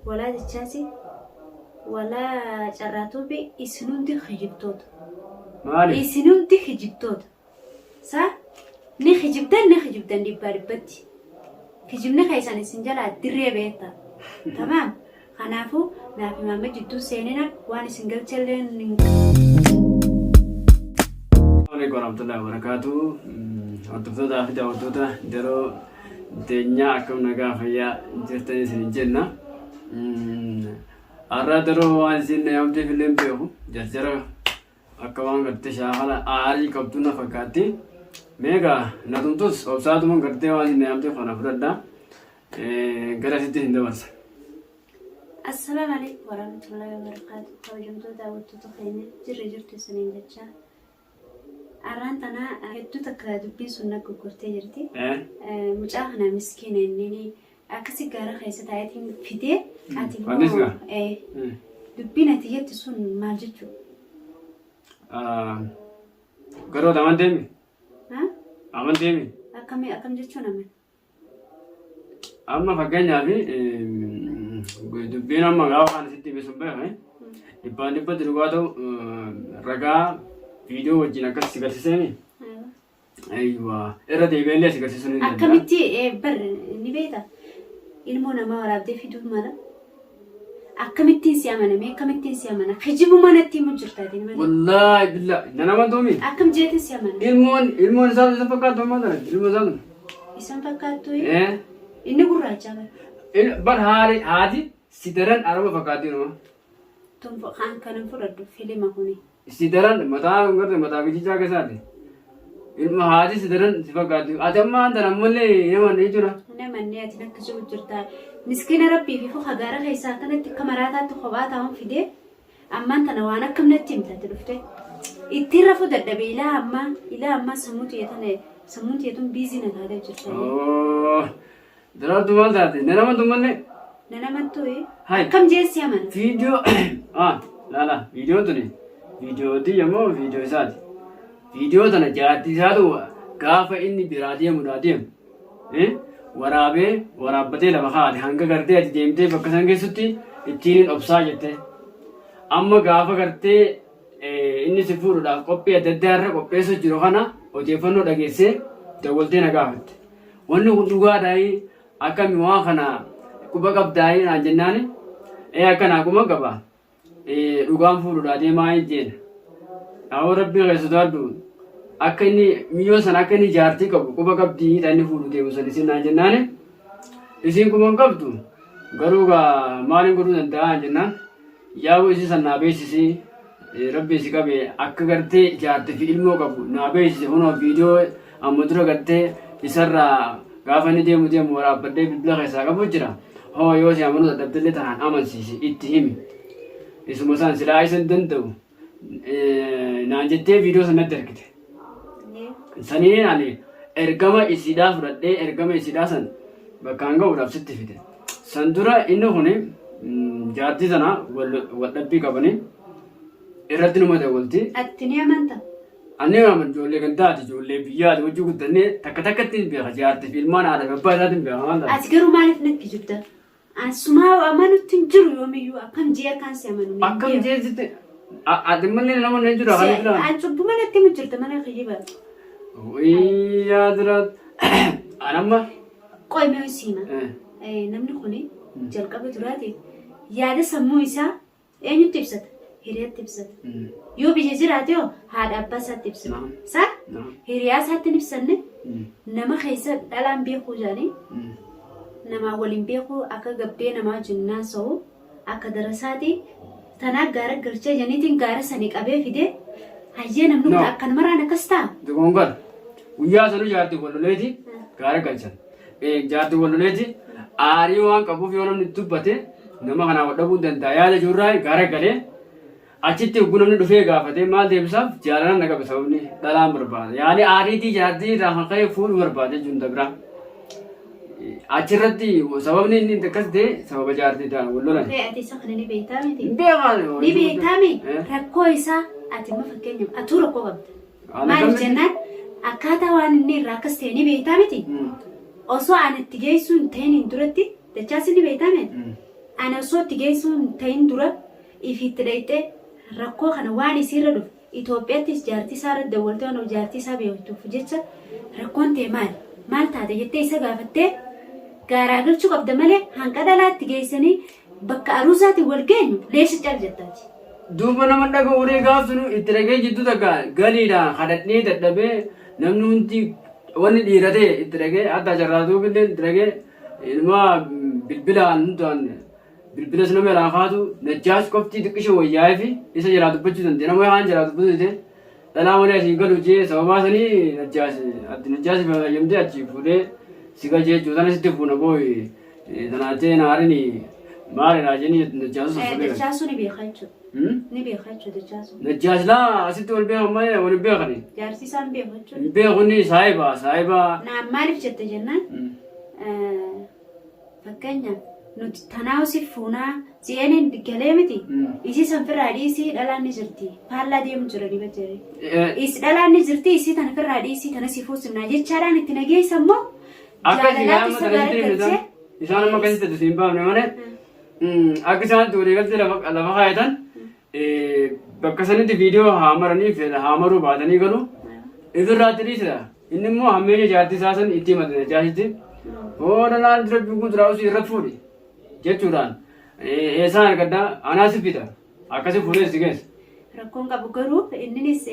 Walaa Dachaasi walaa Carraa Tuubi isin hundi kijibtoota. Maali? Isin hundi kijibtoota. Sa ni kijibdan ni kijibdan dhibbaa dhibbatti. Kijibni keessan isin jalaa dirree beekta. Tamaam. Kanaafuu naaf himaamee jidduu seenina waan isin galchellee hin Assalamu alaikum warahmatullahi wabarakatuh. Hordoftootaa fi daawwattoota yeroo teenyaa akkam nagaa fayyaa jirtan isin jenna. Har'a daroo waan isin na yaamteef illee hin beeku. Jarjara akka waan gartee shaakala aarii qabdu na fakkaatti. Meegaa na tumtus obsaatuma gartee waan isin na yaamteef kana fudhadha. Gara sitti hin dabarsa. Assalaamu alaikum warahmatullahi wabarakatuh. Kabajamtoota daawwattoota keenya jirra jirtu isiniin jechaa. Arraan tana hedduu takka dubbiin sun na goggortee jirti. Mucaa kana miskiina inni akkasi gaara keessa taa'eetiin fidee ati Fannis gaa? Dubbiin ati jettu sun maal jechuudha? Garuu ati amanteemi? Ha? Amanteemi? Akkamii akkam jechuun aman? Amma fakkeenyaaf dubbiin amma gaafa waan sitti hime sun beekame dhibbaan dhibbatti dhugaa ta'u ragaa viidiyoo wajjin akkas si garsiiseemi. Aywa irra deebi'ee illee si garsiisuu ni danda'a. Akkamitti bar ni beekta ilmoo namaa waraabdee fiduu mala akkamittiin si amaname akkamittiin si amana kijibuma natti himu jirta ati malee. Wallaahi billaa nan amantuumi. Akkam jeetiin si amana. Ilmoon ilmoon isaa isa fakkaattu ammaa tana ilmoo isaa tun. Isan fakkaattu Eh. inni gurraacha bar. Bar haari haati si daran araba fakkaatti numa. Tun kan kanan fudhadhu filima kuni. Si daran mataa garte mataa bicicaa keessaati. Ilma haati si daran si fakkaatti. Ati amma tana ammallee nama ni jira. Namanni ati nakka jiru jirta. Miskiina rabbii fi fuka gaara keessaa akkanatti akka maraataatti kophaa taa'uun fidee ammaan tana waan akkam natti himta ati dhufte. Ittiin rafuu dadhabe ilaa ammaa ilaa ammaa sammuu tiyya tana sammuun tiyya tun biizii na taatee jirta. Oh. Daraartuu maal taate? Nan amantu malee. Nan amantuu ee? Hai. Akkam jee si amana? Viidiyoo ah laala viidiyoon tuni viidiyoo tiyya moo viidiyoo isaati? Viidiyoo tana jaartii isaatu gaafa inni biraa deemudhaa deemu eh, waraabee waraabbatee lafa kaa'ate hanga gartee ati deemtee bakka san geessutti ittiin hin obsaa jette. Amma gaafa gartee eh, inni si fuudhuudhaaf qophii adda addaa irra qopheessu jiru kana odeeffannoo dhageessee dawwaltee na gaafatte. Wanni kun dhugaadhaayii akkami waan kana quba qabdaayii naan jennaani ee akkanaa quba qaba dhugaan fuudhuudhaa deemaa hin jeen. Awoo rabbii kee sodaadhu akka inni miyyoo sana akka inni jaartii qabu quba qabdii ta inni fuudhu deemu san isin naan jennaani isiin quba hin qabdu garuu gaa maaliin godhuu danda'a jennaan Yaaboo isii san naa beeksisi rabbi si qabe akka gartee jaarti fi ilmoo qabu naa beeksisi kunoo viidiyoo amma dura gartee isarraa gaafa inni deemu deemu waraabbadhee bilbila keessaa qabu jira hoo yoo si amanuu dadhabdellee tanaan amansiisi itti himi isuma san silaa isa hin danda'u naan jettee viidiyoo san natti ergite. Saniin ani ergama isiidhaa fudhadhee ergama isiidhaa san bakkaan ga'uudhaaf sitti fide. San dura inni kun jaartii sana wal dhabbii qabanii irratti numa dawwalti. Ati ni amanta? Ani aman ijoollee kan taate ijoollee biyyaati hojii guddannee takka takkatti hin beeka jaartii fi ilmaan haadha fi abbaa isaatiin beeka maal taate. Ati garuu maaliif natti kijibda? An sumaa amanutti hin jiru yoomiyyuu akkam jee akkaan si amanu hin Akkam beeku. jee sitti ati malee nama na jira kan jira. An cubbuma natti himu jirta malee kijiba. Yaa jira an amma Qoy mee siima. Namni kuni jalqaba duraati yaada sammuu isaa Eenyutti ibsata? Hiriyatti ibsata. Yoo biyya jiraate hoo haadha abbaa isaatti ibsata. Naam. Saa Naam. hiriyaa isaatti hin ibsanne nama keessa dhalaan beekuu jedhanii namaa waliin beekuu akka gabbee namaa wajjin naasa'u akka darasaati tanaa gaara galchee janiitiin gaara sanii qabee fidee hayyee namni kun No. akkanumarraan akkas ta'a. Dogongar. Guyyaa sanuu jaartii wal loleeti gaara galchan. Jaartii wal loleeti aarii waan qabuuf yoo namni dubbate nama kanaa wal dhabuu hin danda'a yaada jirraa gaara galee achitti hogguu namni dhufee gaafatee maal deebisaaf jaalalaan na qabe sababni dhalaan barbaada. Yaani aariitii jaartii irraa kan ka'e fuudhu barbaada jechuun dabra. Achirratti sababni inni akkas ta'e sababa jaartii ta'an wal lolan. Ree ati isa kana ni beektaa miti? Hin beekaan. Ni beektaa mi? Rakkoo isaa ati amma fakkeenyaaf atuu rakkoo qabda. Ana Maaliif kamitti? jennaan akkaataa waan inni irraa akkas ta'e ni beektaa miti? Osoo ani itti geessuu hin ta'iniin duratti dachaas ni beektaa miti? Ana osoo itti geessuu hin ta'in dura ifiitti dhayxee rakkoo kana waan isiirra dhufe Itoophiyaattis jaartii isaa irratti dawwaltee waan jaartii isaa beektuuf jecha rakkoon tee maali? Maal taate jettee isa gaafattee gaaraa galchuu qabda malee hanqa dhalaatti geessanii bakka aruuzaatiin wal geenyu leesha cal jettaati. Duuba nama dhaga'u ree gaaf sunu itti dhagee jidduu takka galiidhaan kadhadhee dadhabee namni hundi wanni dhiira ta'e itti dhagee hatta carraa duubillee itti dhagee ilma bilbilaan hundaan bilbilas nama irraa kaatu Najjaash qofti xiqqisho wayyaa'ee fi isa jalaa dubbachuu danda'e. Nama kaan jalaa dubbachuu danda'e. Dhalaa malee asii galu jee sababaa sanii Najjaash addi Najjaash fayyamtee achi fuudhee si galchee jechuudha. Tana sitti fuuna booyi tanaatee naarini maalidha jenii Najjaasu sassabeera. Dachaasuu ni beeka jechuudha. Ni beeka jechuudha dachaasuu. Najjaash laa asitti wal beekan malee wal hin beekani. Jaarsi isaan beeku jechuudha. Hin beeku inni saahiba saahiba. Naan maaliif jette jennaan fakkeenyaaf nuti tanaa si fuunaa si'eenin galee miti isii san firraa dhiisii dhalaan ni jirti faallaa deemu jiranii bajjare is dhalaan ni jirti isii tana firraa dhiisii tana si fuusifnaa jechaadhaan itti nageessa immoo Akka isin jaalalaatti amma isa kana sitti gaara himne galchee isaan amma akkasitti itti hin baafne malee akka isaan itti walii galtee lafa kaayatan bakka sanitti viidiyoo haa maranii fi haa maruu baatanii galu ifirraatti dhiisira. Inni immoo hammeenya jaartii isaa san itti himate jaarsitti. Hoo dhalaan rabbi guuturaa usii irratti fuudhi jechuudhaan eessaan argaddaa anaa si fida akkasi fuudhee si geessa. Rakkoon qabu garuu inninis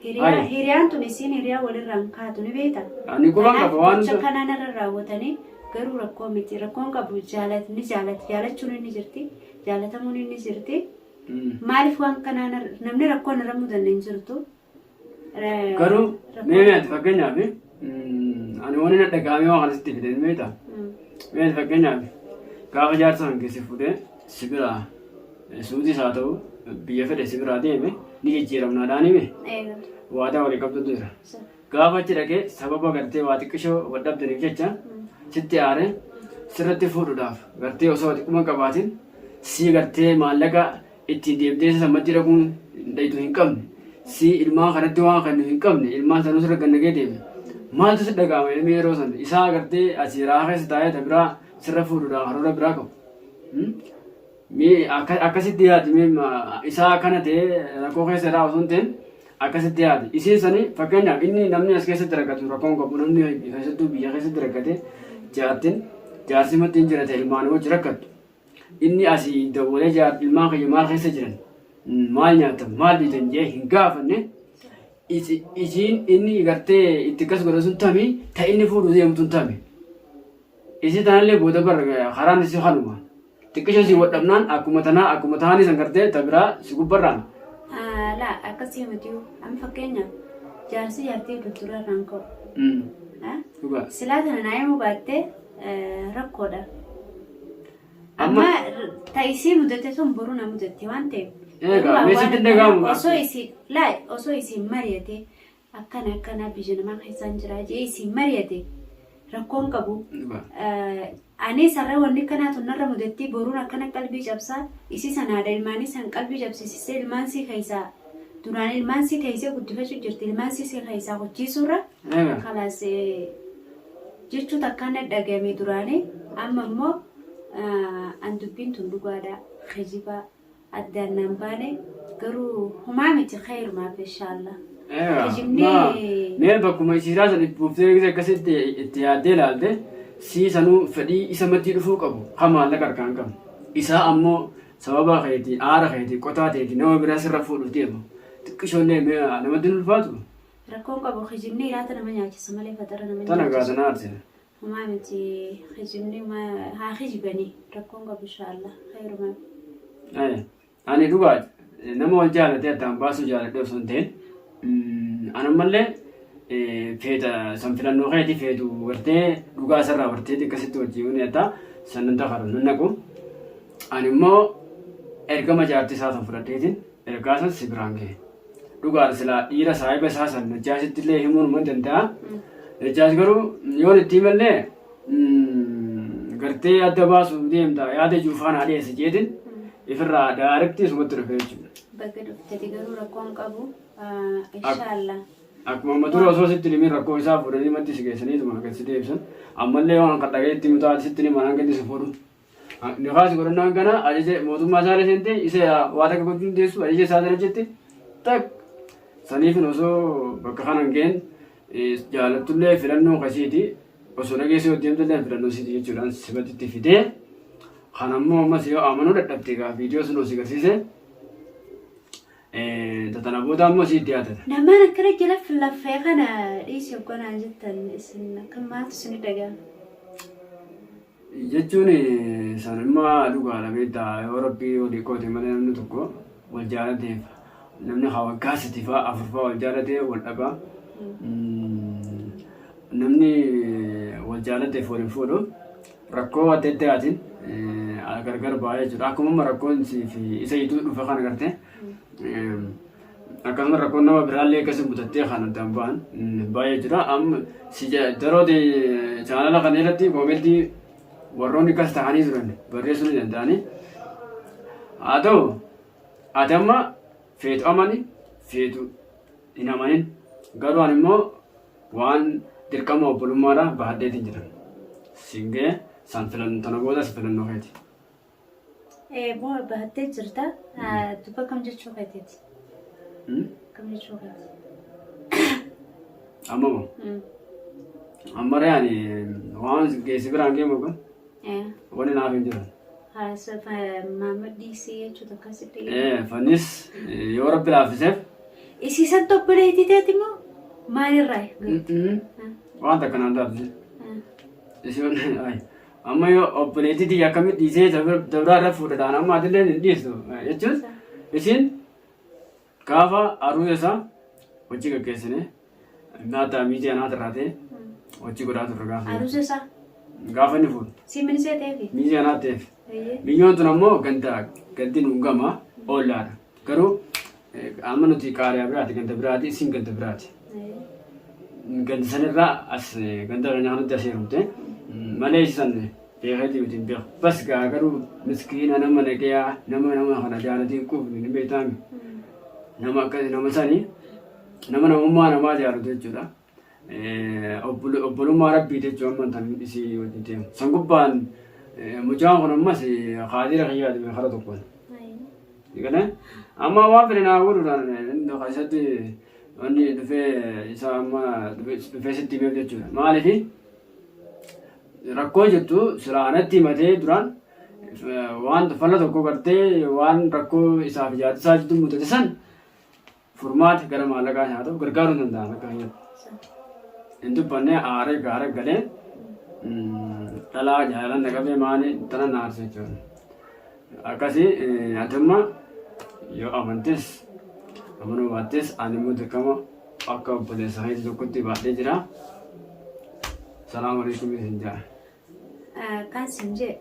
hiriyaa Ayi. hiriyaan tun isiin hiriyaa walirraa hin kaatu ni beekta. Ani quban Kanaaf qaba waan gocha hunda. kanaan irra raawwatanii garuu rakkoo miti rakkoon qabu jaalat ni jaalati jaalachuun inni jirti jaalatamuun inni jirti. Maaliif waan kanaan namni rakkoon irra mudanne hin jirtu. Garuu mee mee ati fakkeenyaaf ani waan inni dhaga'amee waan kana sitti fide ni beektaa? Mee ati fakkeenyaaf gaafa jaarsa kan keessa fuudhee si biraa suutis haa ta'u biyya fedhe si biraa deeme ni jijjiiramnaadhaan hime waadaa walii qabdutu jira. Gaafa achi dhaqee sababa gartee waa xiqqishoo wal dhabdaniif jecha sitti aare sirratti fuudhuudhaaf gartee osoo xiqquma qabaatin sii gartee maallaqa ittiin deemtee isa maddii dhaquun dhaytu hin qabne sii ilmaan kanatti waan kennu hin qabne ilmaan sanuu sirra gannagee deeme maaltu si dhaga'ama ilmi yeroo san isaa gartee asii raahaa keessa taa'ee ta biraa sirra fuudhuudhaaf karoora biraa qabu. Mee akkasitti yaadi mee isaa akkana ta'ee rakkoo keessa irraa osoo hin ta'in akkasitti yaadi. Isiin sani fakkeenyaaf inni namni as keessatti rakkatu rakkoon qabu namni keessattuu biyya keessatti rakkate jaartin jaarsi matti hin jirate ilmaan wajji rakkattu. Inni asii dawwalee jaar ilmaan kiyya maal keessa jiran maal nyaatan maal dhiitan jee hin gaafanne isiin inni gartee itti akkas godhe sun tami ta inni fuudhu deemtu hin tami. Isii tanallee booda bar karaan isii kanuma. Xiqqisho si wadhabnaan akkuma tanaa akkuma taanii san gartee ta biraa si gubbarraan. Laa akkasii miti amma fakkeenyaaf jaarsi jaartii durdura irraan ka'u. Dhugaa. Silaa tana naa himuu baattee rakkoodha. Amma ta isii mudate sun boru na mudatte waan ta'eef. Egaa mee sitti hin dhaga'amu. Osoo isii laa osoo isii mari'atee Akkana akkana biyya namaa keessaan jira jee isin mari'ate rakkoon qabu. Anis har'a wanni akkanaa tun narra mudattii boruun akkana qalbii cabsaa isii san haadha ilmaanii san qalbii cabsisisee ilmaan sii keessaa duraan ilmaan sii teessee guddifachuu jirti ilmaan sii sii keessaa kuchiisuurra kalaas jechuu takkaan na dhagame duraanii amma immoo an dubbiin tun dhugaadha kijibaa. Addaan naan baane garuu humaa miti khayrumaaf inshaallah. Kijibni Mee bakkuma isiiraa san itti buuftee gisee akkasitti itti yaaddee ilaalte sii sanuu fedhii isa maddii dhufuu qabu kan maallaqa harkaan qabne. Isaa ammoo sababa keetii aara keetii qotaa teetii nama biraa sirra fuudhuuf deema. Xiqqishoollee mee namatti hin ulfaatu. Rakkoon qabu kijibni iraata nama nyaachisa malee faxara nama Tana nyaachisa. gaazanaa arsina. Homaa miti kijibni haa kijibanii rakkoon qabu inshaallah khayrumaaf. Ani dhugaa nama wal jaalatee addaan baasuu jaaladhe osoo hin ta'in ani ammallee feeta san filannoo keeti feetu gartee dhugaa isarraa bartee akkasitti wajjin ni addaa san nan takaru nan naqu. Ani immoo ergama jaartii isaa san fudhadheetiin ergaa san si biraan gahe. Dhugaadha silaa dhiira saahiba isaa san Najjaashitti illee himuu numa danda'a. Najjaash garuu yoon itti himallee gartee adda baasuuf deemta yaada juufaa naa dhiyeesse jeetin ifirraa daarektii isumatti dhufe jechuudha. Baga dhufteti garuu rakkoon qabu inshaallah. Akkuma amma dura osoo sitti himin rakkoo isaa fuudhanii matti si geessaniituma gad si deebisan. Ammallee waan kan dhaga'e itti himu taate sitti himan hanga inni si fuudhu. Nikaa si godhannaan kana ajaja mootummaa isaa irra seente isa waa takka gochuu hin deessu ajaja isaa jala jetti tak saniifin osoo bakka kana hin ga'in jaalattullee filannoo kasiiti osoo dhageessee yoo deemtullee filannoo siiti jechuudhaan sibatitti fidee kan ammoo ammas yoo amanuu dadhabde egaa viidiyoo sun osoo garsiise Tana booda ammoo sii dhiyaatata. Namaan akkana jala laffee kana dhiisi hogganaan jettan isin akka maaltu isin dhaga'ama? Jechuun sanummaa dhugaadha beektaa yoo rabbii walii qoote malee namni tokko wal jaalateef namni haa waggaa sadii fa'aa afur fa'aa wal jaalatee wal dhaba. Namni wal jaalateef wal hin fuudhu. Rakkoo adda addaatiin gargar ba'a jechuudha. Akkuma amma rakkoon sii fi isa jidduu dhufe kana gartee akkasuma rakkoon nama biraallee akkasii mutattee kan addaan ba'an baay'ee jira. Amma si darooti chaanala kana irratti koomentii warroonni akkas ta'anii turan barreessuu ni danda'ani. Haa ta'u ati amma feetu amani feetu hin amanin garuu ani immoo Waan dirqama obbolummaadha bahadheetiin jira. Siin ga'e san filannu tana booda si filannoo keeti. Ee boo bahattee jirta. Dubba kam jechuu keetiiti? Kam jechuu keeti? Amma moo? Amma ree ani waan geessi biraan geemu kun wani naaf hin jiran. Maamma dhiisii jechuudha akkasitti. Fannis yoo rabbi laaffiseef. Isiisan obboleettii teeti moo maalirraa? Waan takka naan taatu. Isiin amma yoo obboleettii tiyya akkamitti dhiisee dabraa irra fuudhadhaan amma atillee hin dhiistu jechuun isiin gaafa aruuza isaa hojii gaggeessine nyaata miidiyaa naata irraa ta'e hojii godhaa turre gaafa. Aruuza isaa. Gaafa inni fuudhu. Si minisee ta'eefi? Miidiyaa naata ta'eef. Miyyoon tun ammoo ganda gandi nuun gama ollaadha. Garuu amma nuti qaariyaa biraati ganda biraati isin ganda biraati. Ganda sanirraa as ganda keenya kanatti as heerumte malee isan beekeetii miti hin beeku. Bas gaa garuu miskiina nama nagayaa nama nama kana jaalatii hin quufne ni beektaami. Nama akka nama sani nama namummaa namaa jaalatu jechuudha. Obbolummaa rabbii jechuun amma tan isii wajjin deemu. San gubbaan mucaan kun ammas kaadira kiyyaati kara tokkoon. Galee amma waan fedhe naa godhuudhaan inni keessatti wanni dhufee isa amma dhufee sitti himeef jechuudha. Maaliif rakkoo jirtu silaa anatti himatee duraan waan fala tokko gartee waan rakkoo isaaf jaartisaa jidduu mudate san furmaata gara maallaqaa haa ta'u gargaaruu hin danda'an akka keenyatti. Hin dubbanne aaree gaara galee dhalaa jaalalan na qabee maali tana na aarse jechuudha. Akkasii ati amma yoo amantes amanuu baattes ani immoo dirqama akka obboleessa keetii tokkotti baadhee jira. Salaamu alaikum isin jedha. Kan sin jee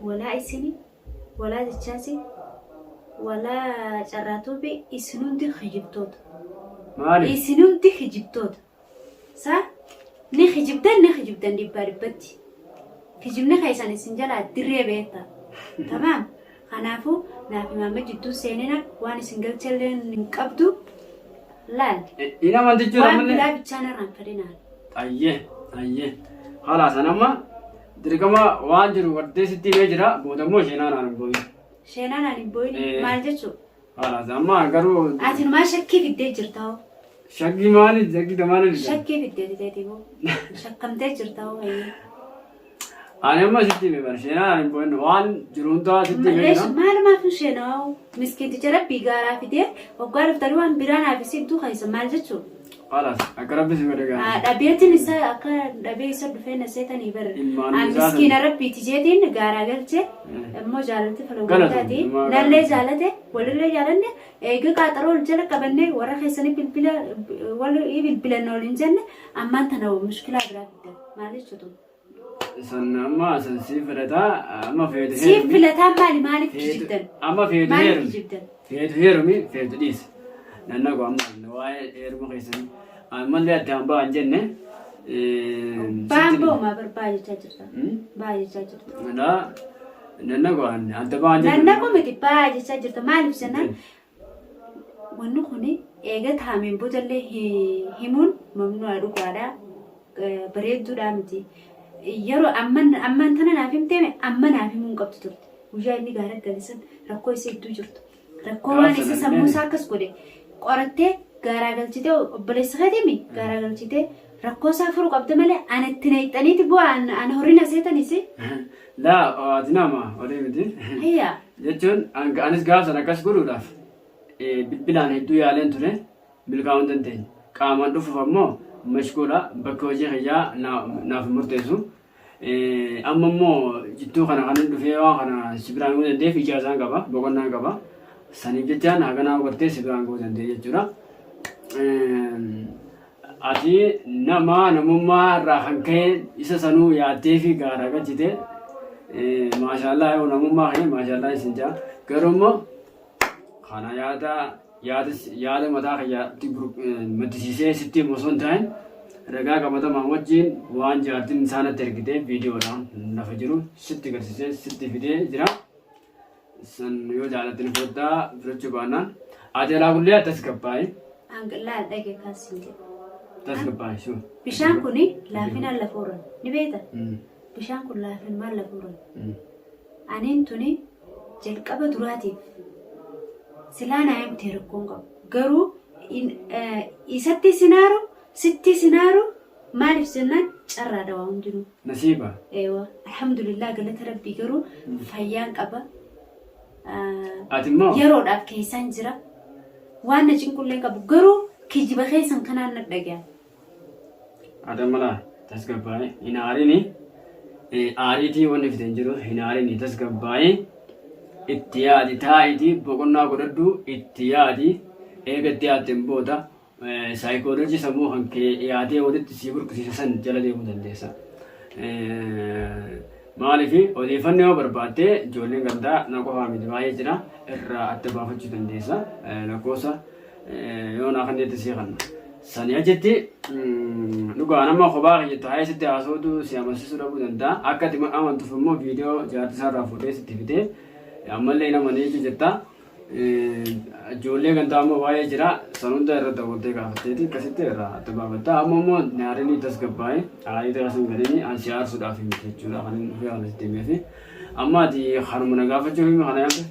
walaa isini walaa jechaasi walaa carraatuufi isin hundi kijibtoota. Maali? Isin hundi kijibtoota. Sa ni kijibdan ni kijibdan dhibbaa dhibbatti. Kijibni keessan isin jalaa dirree beekta. Tamaam. Kanaafuu naaf imaamma jidduu seenina waan isin galchellee hin qabdu laal. Hin amantichuu Waan namni. biraa bichaan irraan fedhinaan. Ayyee ayyee. Halaas an amma dirqama waan jiru gartee sitti himee jira booda immoo isheenaa naan hin boo'in. Sheenaa naan hin boo'in Eh. maal jechuu? Halaas amma garuu Ati numaa shakkii fiddee jirta hoo. shakkii maali shakkii maali fidda? Shakkii fiddee teetii hoo. Shakkamtee jirta hoo hayyee. Ani amma sitti hime bara sheenaa naan hin boo'in waan jiru hundaa sitti himee Leesh jira. maalumaaf hin sheenaa hoo. Miskiinticha rabbii gaaraa fidee hoggaa dhuftanii waan biraa naaf isin keessa maal jechuu? Khalas akka rabbi si godhe gaarii. Dhabeetiin isa akka dhabee isa dhufee na seetanii bar. Ilmaan An isaa miskiina rabbiiti jeetiin gaaraa galchee immoo jaalalti fala Galatoom, waltaati. ilmaa Nallee gaarii. jaalate walillee jaalanne eega qaaxaroo wal jala qabannee warra keessanii bilbila wal bilbilanna waliin jenne ammaan tana mushkilaa biraa fiddan maal jechuutu. San amma san siif filataa amma feetu Siif heerumi. filataa maali maaliif Feetu kijibdan? amma feetu Maaliif heerumi. kijibdan? Feetu heerumi feetu dhiisi. Nannago amma waa'ee heeruma keessanii ammallee addaan ba'an jenne. Ba'an ba'umaa bar ba'a jechaa jirta. Ba'a jechaa jirta. Nannago adda ba'an jenne. Nannago miti ba'a jechaa jirta maaliif jennaan Wanni kun eega taameen boodallee himuun mamnu'a dhugaadha. Bareedduudhaa miti. Yeroo amman ammaan tana naaf himteeme amma naaf himuu hin qabdu turte. Guyyaa inni gaara gale san rakkoo isa hedduu jirtu. Rakkoo waan Gaafa isa sana sammuu illee isaa akkas godhe qorattee gaaraa galchitee obboleessa keetiimi gaaraa galchitee rakkoo isaa furuu qabda malee ana itti naqxaniiti bu'aa ana horina seetanis. Laa ati nama horii miti. Hayyaa. Jechuun anis gaafa sana akkas godhuudhaaf bilbilaan hedduu yaaleen ture milkaa'uu hin dandeenye. Qaamaan dhufuuf ammoo mashquula bakki hojii kiyyaa naaf hin murteessu. Amma immoo jidduu kana kanan dhufee waan kana si biraan gahuu danda'eef ijaazaan qaba, boqonnaan qaba. Saniif jechaan haganaa hubattee si biraan gahuu danda'e jechuudha. Ati nama namummaa irraa kan ka'e isa sanuu yaaddee fi gaaraa galchite. Maashaallaa yoo namummaa kee maashaallaa isin jaa. Garuu immoo kana yaada yaada yaada mataa kiyyaatti maddisiisee sitti himu osoo hin ta'in ragaa qabatamaan wajjin waan jaartiin isaa natti ergite viidiyoodhaan lafa jiru sitti agarsiisee sitti fidee jira. San yoo jaalatte ni fudhattaa fudhachuu baannaan ati alaa kullee tasgabbaa'e Laal dhage kaasiin jedhe. tasgabbaa'e shuu. Bishaan kuni laafinaan lafa uran ni beekta? Bishaan kun laafinumaan lafa uran. Aniin tuni jalqaba duraatiif silaa naa himtee rakkoon qabu. Garuu isatti sinaaru sitti sinaaru maaliif jennaan carraadha waa hundinuu. Nasiiba. Eewa alhamdulillah galata rabbii garuu fayyaan qaba. Ati immoo Yeroodhaaf keessaan jira. Waan na cinqullee qabu garuu kijiba keessan kanaan na dhaga'ama. Ati amma laa tasgabbaa'e hin aarini aariitii wanni fide hin jiru hin aarini tasgabbaa'e itti yaadi taa'itii boqonnaa godhadhu itti yaadi eega itti yaadteen booda saayikooloojii sammuu kan kee yaadee walitti sii burqisiise san jala deemuu dandeessa. Maaliif odeeffannoo yoo barbaadde ijoolleen gandaa na qofaa miti baay'ee jira irraa adda baafachuu dandeessa lakkoofsa yoo naa kennetti sii kenna. Sanii achitti dhugaa nama kophaa kiyya taa'ee sitti haasa'utu si amansiisuu dhabuu danda'a. Akka ati amantuuf immoo viidiyoo jaartii isaarraa fuudhee sitti fidee ammallee hin amane jechuu jirta. Ijoollee gandaa immoo baay'ee jira. San hunda irra dawwaltee gaafatteeti akkasitti irraa adda baafatta. Amma immoo aarinii tasgabbaa'e aarii takka sin galini an si aarsuudhaaf miti jechuudha kan inni dhufee kana sitti himeefi. Amma ati kanuma na gaafachuuf himi kana yaamte.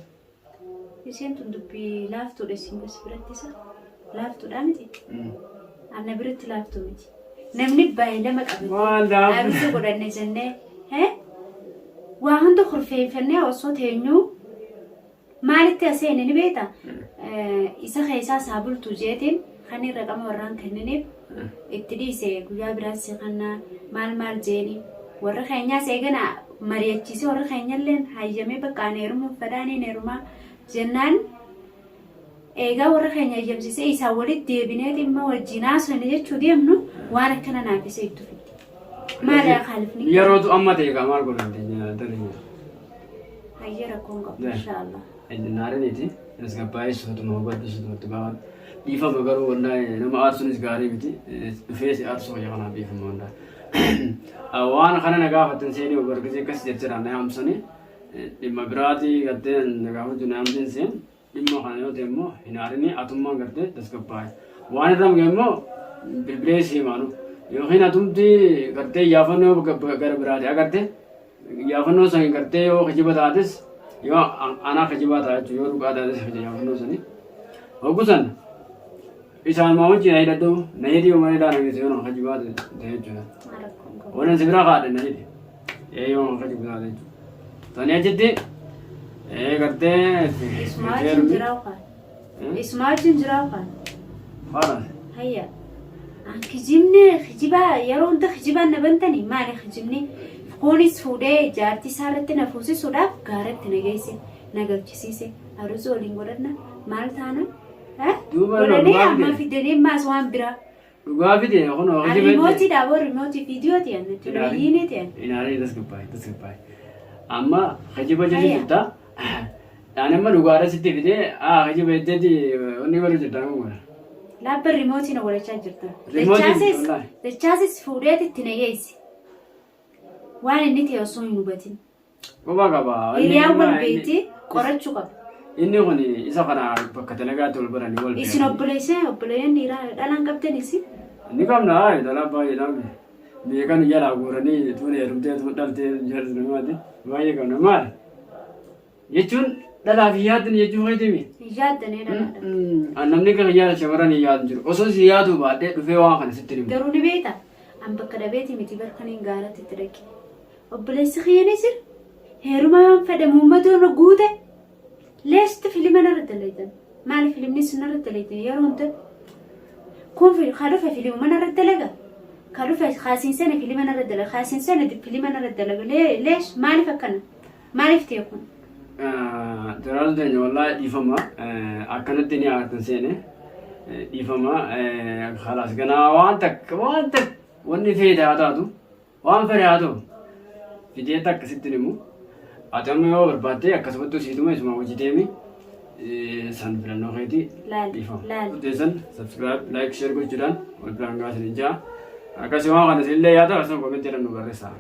Isheen tun dubbii laaftuudha isin bas biratti isa laaftuudha miti. Anna biratti laaftuu miti. Namni baay'ee qabate. Maal laaftu? Aruusa godhanne jennee waa hunda kurfeeffannee osoo teenyuu maalitti as seene ni beekta? Isa keessaa isaa bultu jeetiin kan irra qama warraan kenniniif itti dhiise guyyaa biraas si kanna maal maal jeeni warra keenyaas eegana mari'achiisee warra keenyalleen hayyamee bakka ani heerumuuf fedhaaniin heerumaa jennaan eegaa warra keenya hayyamsiisee isaan walitti deebinee dhimma wajjin haasofne jechuu deemnu waan akkana naaf isa itti fidde. Maali akaalifni? Yerootu amma ta'e kaa maal godhu dandeenya dandeenya. Hayyee rakkoon qabu inshaallah. Naariniiti tasgabbaa'ee suutuma hubadhu suutuma itti baafadhu. Dhiifama garuu wallaahi nama aarsuunis gaarii miti. Dhufee si aarsuu kiyya kanaaf dhiifama wallaahi. Waan kana na gaafattan seenii bargisee akkas jettee na yaamsanii dhimma biraatii gartee na gaafachuu na yaamteen seen dhimma kana yoo ta'e immoo hin aarinii atummaan gartee tasgabbaa'i. Waan irra muge immoo bilbilee si himaanu yookiin atumti gartee iyyaafannoo gara biraati agarte Iyyaafannoo sani gartee yoo kijiba taates yoo anaa kijibaa ta'a jechuudha yoo dhugaa taates iyyaafannoo sani. Hogguu san isaanuma wajjin na hidhadhu na hidhi yoo mana hidhaa na geesse yoo nama kijibaa ta'e jechuudha. Wannan si bira kaadhe na hidhi. Ee yoo nama kijibu taate jechuudha. Sani achitti ee gartee Isuma wajjin jiraa kaan. Isuma wajjin jiraa kaan. Faara. Hayya. An kijibni kijibaa yeroo hunda kijibaan na bantani maali kijibni kunis fuudhee jaartii isaa irratti na fuusisuudhaaf gaaratti na geesse na galchisiise aruuza waliin godhanna maal taana Duuba godhanii dhugaa amma fide. fidanii ammaas waan biraa Dhugaa fide kunoo An kijiba riimootii dhaaboo riimootii viidiyoo ta'an televizyiinii ta'an Inaalee tasgabbaa'e tasgabbaa'e. Amma kijiba jechu Hayya. jirta. Ani amma dhugaadha sitti fidee haa kijiba jetteeti wanni godhu jirta amma godha. Laabba riimootii na godhachaa jirta. Riimootiin, Dachaasis wallaahi. dachaasis fuudheet itti na geessi. Waan inni ta'e osoo hin hubatin. Quba qaba. Inni Hiriyaan wal inni- beekti qorachuu qaba. Inni kun isa kana bakka dalagaatti wal baranii wal Isin beekanii. obboleessa obboleeyyan dhiiraa dhalaan qabdanis Ni qabna haa dhalaa baay'eedhaan. Meeqa nu jalaa guuranii tuun heerumtee tuun dhaltee jedhu namaati. Baay'ee qabna maali? Jechuun dhalaaf hin yaaddan jechuu keetimi. Hin yaaddanii dhalaadha. An namni kan yaada shamarran hin yaadu jiru. Osoo si yaaduu baadhee dhufee waan kana sitti himu. Garuu ni beekta an bakka dhabeeti miti barkan hin gaaratti itti dhaqe. Obboleessi kiyya ni jira. Heeruma yoon fedhe muummatuu irra guute. Leeshti filima narra dalaytan. Maali filimni sun narra dalaytan yeroo hunda. Kun fil ka dhufe filimuma narra dalaga. Ka dhufe kaasiin seene filima narra dalaga. Kaasiin seene filima narra dalaga. Leesh maaliif akkana? Maaliif ta'e kun? Daraartuu teenya wallaahi dhiifama akkanatti ni aartan seene dhiifama khalaas ganaa waan takka waan takka wanni feete haa taatu waan fedhe haa ta'u fidee takka sitti himu ati amma yoo barbaaddee akkasumatti siituma isuma hojii deemi san filannoo keetii Laal, dhiifama. laal. Teessan subscribe like share gochuudhaan wal biraan gaasin hin jaa akkasii waan kana isinillee yaada akkasuma comment jedhan nu barreessaa.